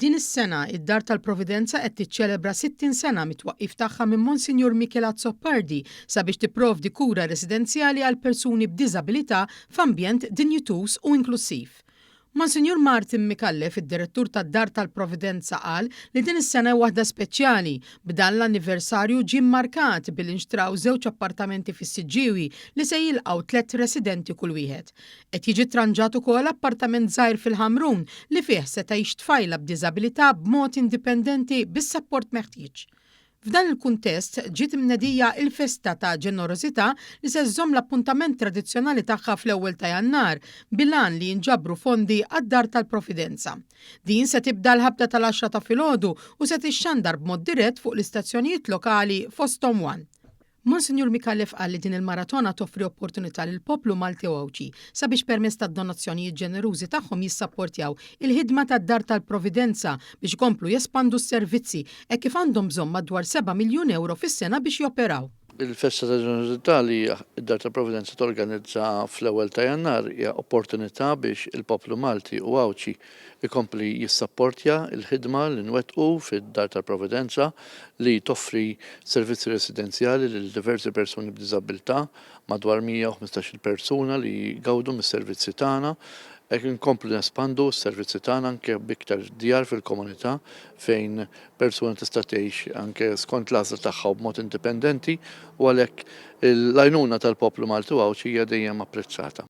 Din is-sena, id-Dar tal-Providenza qed tiċċelebra 60 sena mit-twaqqif tagħha minn Monsinjur Mikiel Azzopardi sabiex tipprovdi kura residenzjali għal persuni b'diżabilità f'ambjent dinjituż u inklussiv. Monsinjur Martin Micallef, id-Direttur tad-Dar tal-Providenza qal li din is-sena hi waħda speċjali, b'dan l-anniversarju ġie mmarkat billi nxtraw żewġ appartamenti fis-Siġġiewi li se jilqgħu tlett residenti kull wieħed. Qed jiġi tranġat ukoll appartament żgħir fil-Ħamrun li fih se tgħix tfajla b'diżabilità b'mod indipendenti bis-sapport meħtieġ. F'dan il-kuntest, ġiet imnedija il-Festa ta' Ġenerożità li se żżomm l-appuntament tradizzjonali tagħha fl-ewwel ta' Jannar bil-għan li jinġabru fondi għad-Dar tal-Providenza. Din se tibda l-ħabta tal-għaxra ta' filgħodu u se tixxandar b'mod dirett fuq l-istazzjonijiet lokali fosthom one. Monsinjur Micallef qal li din il-maratona toffri opportunità lill-poplu Malti u Għawdxi sabiex permezz tad-donazzjonijiet ġenerużi tagħhom jissapportjaw il-ħidma tad-Dar tal-Providenza biex ikomplu jespandu s-servizzi hekk kif għandhom bżonn madwar seba' miljun ewro fis-sena biex joperaw. Il-Festa ta' Ġenerożità li d-Dar tal-Providenza torganizza fl-ewwel ta' Jannar hija opportunità biex il-poplu Malti u Għawdxi ikompli jissapportja l-ħidma li nwettqu fid-Dar tal-Providenza li toffri servizzi residenzjali lil diversi persuni b'diżabbiltà, madwar 115-il persuna li jgawdu mis-servizzi tagħna. Hekk inkomplu nespandu s-servizzi tagħna anke b'iktar djar fil-komunità fejn persuna tista' tgħix anke skont l-għażla tagħha u b'mod indipendenti u għalhekk l-għajnuna tal-poplu Malti u Għawdxi hija dejjem apprezzata.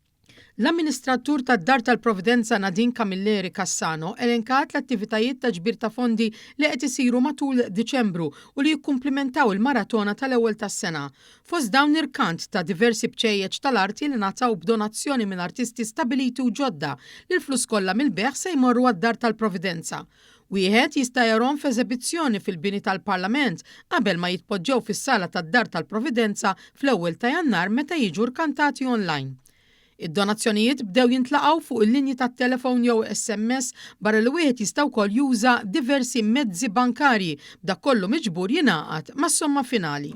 L-Amministratur tad-Dar tal-Providenza Nadine Camilleri Cassano elenkat l-attivitajiet ta' ġbir ta' fondi li qed isiru matul Diċembru u li jikkumplimentaw il-maratona tal-ewwel tas-sena. Fost dawn irkant ta' diversi bċejjeċ tal-arti li ngħataw b'donazzjoni minn artisti stabiliti u ġodda li l-flus kollha mill-bejgħ se jmorru għad-Dar tal-Providenza. Wieħed jista' jarhom f'eżebizzjoni fil-bini tal-Parlament qabel ma jitpoġġew fis-sala tad-Dar tal-Providenza fl-ewwel ta' Jannar meta jiġu rkantati online. Id-donazzjonijiet bdew jintlaqgħu fuq il-linji tat-telefon jew SMS barra li wieħed jista' wkoll juża diversi mezzi bankarji b'dak kollu miġbur jingħaqad mas-somma finali.